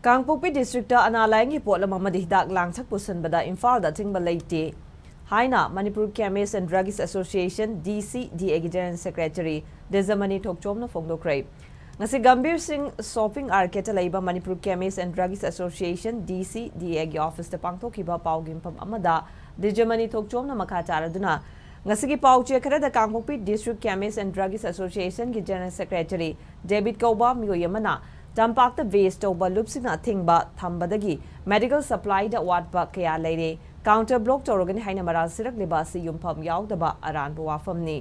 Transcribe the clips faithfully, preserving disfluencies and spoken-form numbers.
ꯀꯥꯡꯄꯣꯛꯄꯤ district ꯑꯅꯥ ꯂꯥꯏꯌꯦꯡꯒꯤ ꯄꯣꯠꯂꯝ ꯑꯃꯗꯤ ꯍꯤꯗꯥꯛ ꯂꯥꯡꯊꯛ ꯄꯨꯁꯤꯟꯕꯗ ꯏꯝꯐꯥꯜꯗ ꯑꯊꯤꯡꯕ ꯂꯩꯇꯦ ꯍꯥꯏꯅ ꯃꯅꯤꯄꯨꯔ ꯀꯦꯃꯤꯁ ꯑꯦꯟ ꯗ꯭ꯔꯒꯤꯁ ꯑꯦꯁꯣꯁꯤꯌꯦꯁꯟ, ꯗꯤ ꯁꯤ ꯗꯤ ꯑꯦꯒꯤ ꯖꯦꯅꯔꯦꯜ ꯁꯦꯀ꯭ꯔꯦꯇꯔꯤ ꯗꯤꯖꯃꯅꯤ ꯊꯣꯛꯆꯣꯝꯅ ꯐꯣꯡꯗꯣꯛꯈ꯭ꯔꯦ꯫ ꯉꯁꯤ ꯒꯝꯚꯤꯔ ꯁꯤꯡ ꯁꯣꯄꯤꯡ ꯑꯥꯔꯀꯦꯠꯇ ꯂꯩꯕ ꯃꯅꯤꯄꯨꯔ ꯀꯦꯃꯤꯁ ꯑꯦꯟ ꯗ꯭ꯔꯒꯤꯁ ꯑꯦꯁꯣꯁꯤꯌꯦꯁꯟ, ꯗꯤ ꯁꯤ ꯗꯤ ꯑꯦꯒꯤ ꯑꯣꯐꯤꯁꯇ ꯄꯥꯡꯊꯣꯛꯈꯤꯕ ꯄꯥꯎꯒꯤ ꯃꯤꯐꯝ ꯑꯃꯗ ꯗꯤꯖꯃꯅꯤ ꯊꯣꯛꯆꯣꯝꯅ ꯃꯈꯥ ꯇꯥꯔꯗꯨꯅ, ꯉꯁꯤꯒꯤ ꯄꯥꯎꯆꯦ ꯈꯔꯗ Kangpokpi district chemist and druggist ꯑꯦꯁꯣꯁꯤꯌꯦꯁꯟꯒꯤ ꯖꯦꯅꯔꯦꯜ ꯁꯦꯀ꯭ꯔꯦꯇꯔꯤ ꯗꯦꯕꯤꯠ ꯀꯧꯕ ꯃꯤꯑꯣꯏ ꯑꯃꯅ ꯇꯝꯄꯥꯛꯇ ꯕꯦꯁ ꯇꯧꯕ ꯂꯨꯞꯁꯤꯡꯅ ꯑꯊꯤꯡꯕ ꯊꯝꯕꯗꯒꯤ ꯃꯦꯗꯤꯀꯦꯜ ꯁꯄ꯭ꯂꯥꯏꯗ ꯑꯋꯥꯠꯄ ꯀꯌꯥ ꯂꯩꯔꯦ, ꯀꯥꯎꯟꯇꯔ ꯕ꯭ꯂꯣꯛ ꯇꯧꯔꯒꯅꯤ ꯍꯥꯏꯅ ꯃꯔꯥꯜ ꯁꯤꯔꯛꯂꯤꯕ ꯑꯁꯤ ꯌꯨꯝꯐꯝ ꯌꯥꯎꯗꯕ ꯑꯔꯥꯟꯕ ꯋꯥꯐꯝꯅꯤ꯫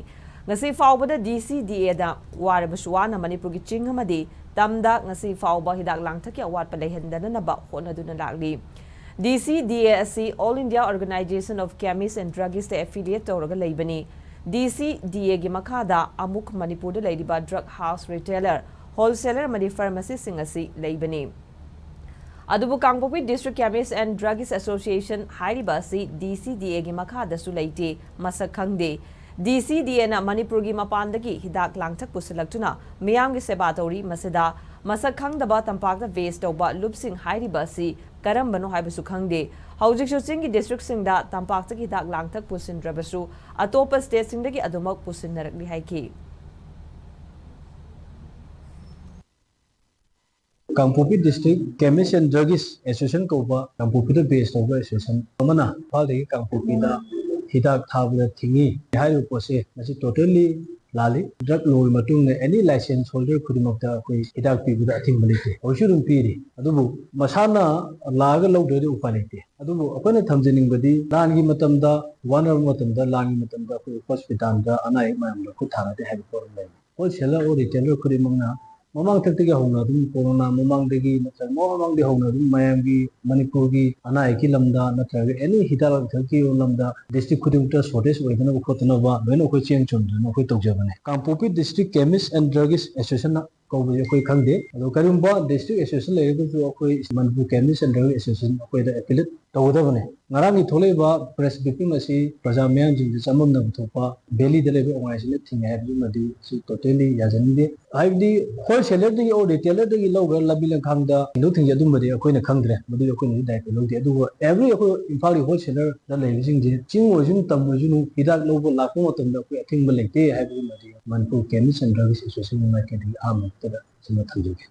ꯉꯁꯤ ꯐꯥꯎꯕꯗ ꯗꯤ ꯁꯤ ꯗꯤ ꯑꯦꯗ ꯋꯥꯔꯕꯁꯨ ꯋꯥꯅ ꯃꯅꯤꯄꯨꯔꯒꯤ ꯆꯤꯡ ꯑꯃꯗꯤ ꯇꯝꯗ ꯉꯁꯤ ꯐꯥꯎꯕ ꯍꯤꯗꯥꯛ ꯂꯥꯡꯊꯛꯀꯤ ꯑꯋꯥꯠꯄ ꯂꯩꯍꯟꯗꯅꯅꯕ ꯍꯣꯠꯅꯗꯨꯅ ꯂꯥꯛꯂꯤ꯫ ꯗꯤ ꯁꯤ ꯗꯤ ꯑꯦ ꯑꯁꯤ All India Organization of Chemists and Druggists affiliate ꯇꯧꯔꯒ ꯂꯩꯕꯅꯤ꯫ ꯗꯤ ꯁꯤ ꯗꯤ ꯑꯦꯒꯤ ꯃꯈꯥꯗ ꯑꯃꯨꯛ ꯃꯅꯤꯄꯨꯔꯗ ꯂꯩꯔꯤꯕ ꯗ꯭ꯔꯒ ꯍꯥꯎꯁ, ꯔꯤꯇꯦꯂꯔ, ꯍꯣꯜꯁꯦꯂꯔ ꯑꯃꯗꯤ ꯐꯥꯔꯃꯥꯁꯤꯁꯤꯡ ꯑꯁꯤ ꯂꯩꯕꯅꯤ꯫ ꯑꯗꯨꯕꯨ ꯀꯥꯡꯄꯣꯛꯄꯤ ꯗꯤꯁꯇ꯭ꯔꯤꯛ ꯀꯦꯃꯤꯁ ꯑꯦꯟ ꯗ꯭ꯔꯒꯤꯁ ꯑꯦꯁꯣꯁꯤꯌꯦꯁꯟ ꯍꯥꯏꯔꯤꯕ ꯑꯁꯤ ꯗꯤ ꯁꯤ ꯗꯤ ꯑꯦꯒꯤ ꯃꯈꯥꯗꯁꯨ ꯂꯩꯇꯦ, ꯃꯁꯛ ꯈꯪꯗꯦ꯫ ꯗꯤ ꯁꯤ ꯗꯤ ꯑꯦꯅ ꯃꯅꯤꯄꯨꯔꯒꯤ ꯃꯄꯥꯟꯗꯒꯤ ꯍꯤꯗꯥꯛ ꯂꯥꯡꯊꯛ ꯄꯨꯁꯤꯜꯂꯛꯇꯨꯅ ꯃꯤꯌꯥꯝꯒꯤ ꯁꯦꯕꯥ ꯇꯧꯔꯤ꯫ ꯃꯁꯤꯗ ꯃꯁꯛ ꯈꯪꯗꯕ ꯇꯝꯄꯥꯛꯇ ꯕꯦꯁ ꯇꯧꯕ ꯂꯨꯞꯁꯤꯡ ꯍꯥꯏꯔꯤꯕ ꯑꯁꯤ ꯀꯔꯝꯕꯅꯣ ꯍꯥꯏꯕꯁꯨ ꯈꯪꯗꯦ꯫ ꯍꯧꯖꯤꯛꯁꯨ ꯆꯤꯡꯒꯤ ꯗꯤꯁꯇ꯭ꯔꯤꯛꯁꯤꯡꯗ ꯇꯝꯄꯥꯛꯇꯒꯤ ꯍꯤꯗꯥꯛ ꯂꯥꯡꯊꯛ ꯄꯨꯁꯤꯟꯗ꯭ꯔꯕꯁꯨ ꯑꯇꯣꯞꯄ ꯁ꯭ꯇꯦꯠꯁꯤꯡꯗꯒꯤ ꯑꯗꯨꯃꯛ ꯄꯨꯁꯤꯟꯅꯔꯛꯂꯤ ꯍꯥꯏꯈꯤ꯫ ꯀꯥꯡꯄꯣꯛꯄꯤ ꯗꯤꯁꯇ꯭ꯔꯤꯛ ꯀꯦꯃꯤꯁ ꯑꯦꯟ ꯗ꯭ꯔꯒꯤꯁ ꯑꯦꯁꯣꯁꯤꯌꯦꯁꯟ ꯀꯧꯕ ꯀꯥꯡꯄꯣꯛꯄꯤꯗ ꯕꯦꯁ ꯇꯧꯕ ꯑꯦꯁꯣꯁꯤꯌꯦꯁꯟ ꯑꯃꯅ ꯏꯝꯐꯥꯜꯗꯒꯤ ꯀꯥꯡꯄꯣꯛꯄꯤꯗ ꯍꯤꯗꯥꯛ ꯊꯥꯕꯗ ꯊꯤꯡꯉꯤ ꯍꯥꯏꯔꯤꯕ ꯄꯣꯠꯁꯦ ꯃꯁꯤ ꯇꯣꯇꯦꯜꯂꯤ ꯂꯥꯜꯂꯤ꯫ ꯗ꯭ꯔꯒ ꯂꯣꯒꯤ ꯃꯇꯨꯡꯗ ꯑꯦꯅꯤ ꯂꯥꯏꯁꯦꯟꯁ ꯍꯣꯜꯗꯔ ꯈꯨꯗꯤꯡꯃꯛꯇ ꯑꯩꯈꯣꯏ ꯍꯤꯗꯥꯛ ꯄꯤꯕꯗ ꯑꯊꯤꯡꯕ ꯂꯩꯇꯦ, ꯍꯧꯖꯤꯛꯁꯨ ꯑꯗꯨꯝ ꯄꯤꯔꯤ꯫ ꯑꯗꯨꯕꯨ ꯃꯁꯥꯅ ꯂꯥꯛꯑꯒ ꯂꯧꯗ꯭ꯔꯗꯤ ꯎꯄꯥꯏ ꯂꯩꯇꯦ꯫ ꯑꯗꯨꯕꯨ ꯑꯩꯈꯣꯏꯅ ꯊꯝꯖꯅꯤꯡꯕꯗꯤ ꯂꯥꯟꯒꯤ ꯃꯇꯝꯗ, ꯋꯥꯅꯕ ꯃꯇꯝꯗ, ꯂꯥꯟꯒꯤ ꯃꯇꯝꯗ ꯑꯩꯈꯣꯏ ꯍꯣꯁꯄꯤꯇꯥꯜꯗ ꯑꯅꯥ ꯑꯌꯦꯛ ꯃꯌꯥꯝꯗ ꯈꯨꯠ ꯊꯥꯅꯗꯦ ꯍꯥꯏꯕ ꯄꯣꯠ ꯑꯃ ꯂꯩ꯫ ꯍꯣꯜꯁꯦꯂꯔ ꯑꯣꯔ ꯔꯤꯇꯦꯂꯔ ꯈꯨꯗꯤꯡꯃꯛꯅ ꯃꯃꯥꯡꯊꯛꯇꯒꯤ ꯍꯧꯅ ꯑꯗꯨꯝ ꯀꯣꯔꯣꯅꯥ ꯃꯃꯥꯡꯗꯒꯤ ꯅꯠꯇ꯭ꯔꯒ ꯃꯃꯥꯡꯗꯒꯤ ꯍꯧꯅ ꯑꯗꯨꯝ ꯃꯌꯥꯝꯒꯤ ꯃꯅꯤꯄꯨꯔꯒꯤ ꯑꯅꯥ ꯑꯌꯦꯛꯀꯤ ꯂꯝꯗ ꯅꯠꯇ꯭ꯔꯒ ꯑꯦꯅꯤ ꯍꯤꯗꯥꯛ ꯂꯥꯡꯊꯛꯀꯤ ꯂꯝꯗ ꯗꯤꯁꯇ꯭ꯔꯤꯛ ꯈꯨꯗꯤꯡꯃꯛꯇ ꯁꯣꯔꯇꯦꯖ ꯑꯣꯏꯗꯅꯕ ꯈꯣꯠꯇꯅꯕ ꯂꯣꯏꯅ ꯑꯩꯈꯣꯏ ꯆꯦꯟ ꯆꯣꯡꯗꯅ ꯑꯩꯈꯣꯏ ꯇꯧꯖꯕꯅꯦ꯫ ꯀꯥꯡꯄꯣꯛꯄꯤ ꯗꯤꯁꯇ꯭ꯔꯤꯛ ꯀꯦꯃꯤꯁ ꯑꯦꯟ ꯗ꯭ꯔꯒꯤꯁ ꯑꯦꯁꯣꯁꯤꯌꯦꯁꯟꯅ ꯀꯧꯕꯁꯦ ꯑꯩꯈꯣꯏ ꯈꯪꯗꯦ꯫ ꯑꯗꯣ ꯀꯔꯤꯒꯨꯝꯕ ꯗꯤꯁꯇ꯭ꯔꯤꯛ ꯑꯦꯁꯣꯁꯤꯌꯦꯁꯟ ꯂꯩꯔꯒꯁꯨ ꯑꯩꯈꯣꯏ ꯃꯅꯤꯄꯨꯔ ꯀꯦꯃꯤꯁ ꯑꯦꯟ ꯗ꯭ꯔꯒꯤꯁ ꯑꯦꯁꯣꯁꯤꯌꯦꯁꯟ ꯑꯩꯈꯣꯏꯗ ꯑꯦꯐꯤꯂꯦꯠ ꯇꯧꯒꯗꯕꯅꯤ꯫ ꯉꯔꯥꯡꯒꯤ ꯊꯣꯛꯂꯛꯏꯕ press briefing ꯑꯁꯤ ꯄ꯭ꯔꯖꯥ ꯃꯤꯌꯥꯝꯁꯤꯡꯗ ꯆꯃꯝꯅꯕ ꯊꯣꯛꯄ, ꯚꯦꯂꯤꯗ ꯂꯩꯕ ꯑꯣꯔꯒꯅꯥꯏꯖꯦꯁꯟꯅ ꯊꯤꯡꯉꯦ ꯍꯥꯏꯕꯗꯨꯃꯗꯤ ꯁꯤ totally ꯌꯥꯖꯅꯤꯡꯗꯦ꯫ ꯍꯥꯏꯕꯗꯤ wholesalerꯗꯒꯤ or retailerꯗꯒꯤ ꯂꯧꯈ꯭ꯔ ꯂꯝꯕꯤ ꯂꯝꯈꯥꯡꯗ ꯊꯤꯡꯗꯣꯛ ꯊꯤꯡꯖꯤꯟ ꯑꯗꯨꯝꯕꯗꯤ ꯑꯩꯈꯣꯏꯅ ꯈꯪꯗ꯭ꯔꯦ, ꯃꯗꯨꯗꯤ ꯑꯩꯈꯣꯏꯅꯗꯤ ꯗꯥꯏꯔꯦꯛ ꯂꯧꯗꯦ꯫ ꯑꯗꯨꯕꯨ every ꯑꯩꯈꯣꯏ ꯏꯝꯐꯥꯜꯒꯤ wholesalerꯗ ꯂꯩꯕꯁꯤꯡꯁꯦ, ꯆꯤꯡ ꯑꯣꯏꯔꯁꯨ ꯇꯝ ꯑꯣꯏꯔꯁꯨ, ꯍꯤꯗꯥꯛ ꯂꯧꯕ ꯂꯥꯛꯄ ꯃꯇꯝꯗ ꯑꯩꯈꯣꯏ ꯑꯊꯤꯡꯕ ꯂꯩꯇꯦ ꯍꯥꯏꯕꯗꯨꯃꯗꯤ Manipur Chemist and Drugs Association ꯃꯥꯏꯀꯩꯗꯒꯤ ꯑꯍꯥꯟꯕ ꯃꯛꯇꯗ ꯁꯤꯃ ꯊꯝꯖꯒꯦ꯫